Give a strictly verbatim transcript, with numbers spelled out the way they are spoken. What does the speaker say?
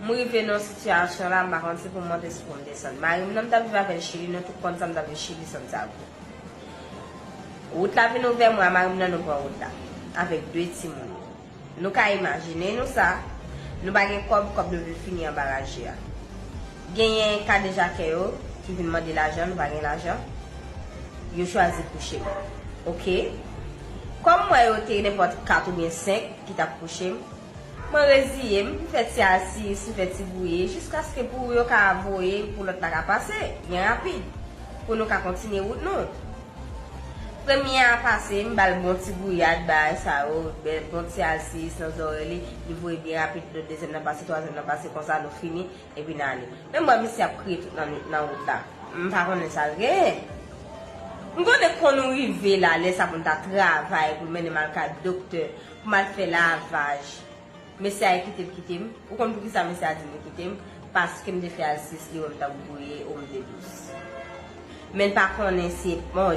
M rive nan sitiyasyon la, m pa konn si pou m monte, si pou m desann. Mari m nan, m t ap viv avè l Chili, nou tout konn sa m t ap viv Chili, Santiago. Wout la vin ouvè, mwen a mari m nan, nou pran wout la. Avèk de timoun. Nou ka imajine nou sa. Nou pa gen kòb, kòb nou vin fini anba raje a. Genyen kadejakè yo ki vin mande lajan, nou pa gen lajan. Yo chwazi kouche m. Oke? Kòm m wè yo te nenpòt kat oubyen senk ki t ap kouche m, mwen reziye m, m fè ti alsis, m fè ti bouye, jiskaske pou yo ka voye, pou lòt la ka pase, byen rapid, pou nou ka kontinye wout nou. Premye a pase, m ba l bon ti gouyad, bagay sa yo, bèl bon ti alsis nan zòrèy li, li voye byen rapid, dezyèm nan pase, twazyèm nan pase, konsa nou fini, epi n ale. Men m wè misye ap kriye tout nan, nan wout la. M pa konnen sa l genyen. M konnen kon nou rive la, lè sa pou n ta travay, pou l mennen m al kay doktè, pou m al fè lavaj. Mesye a kite l kite m. Ou konn poukisa mesye a di m li kite m? Paske m te fè alsis li wè m t ap gouye, ou m te dous. Men l pa konnen se, bon,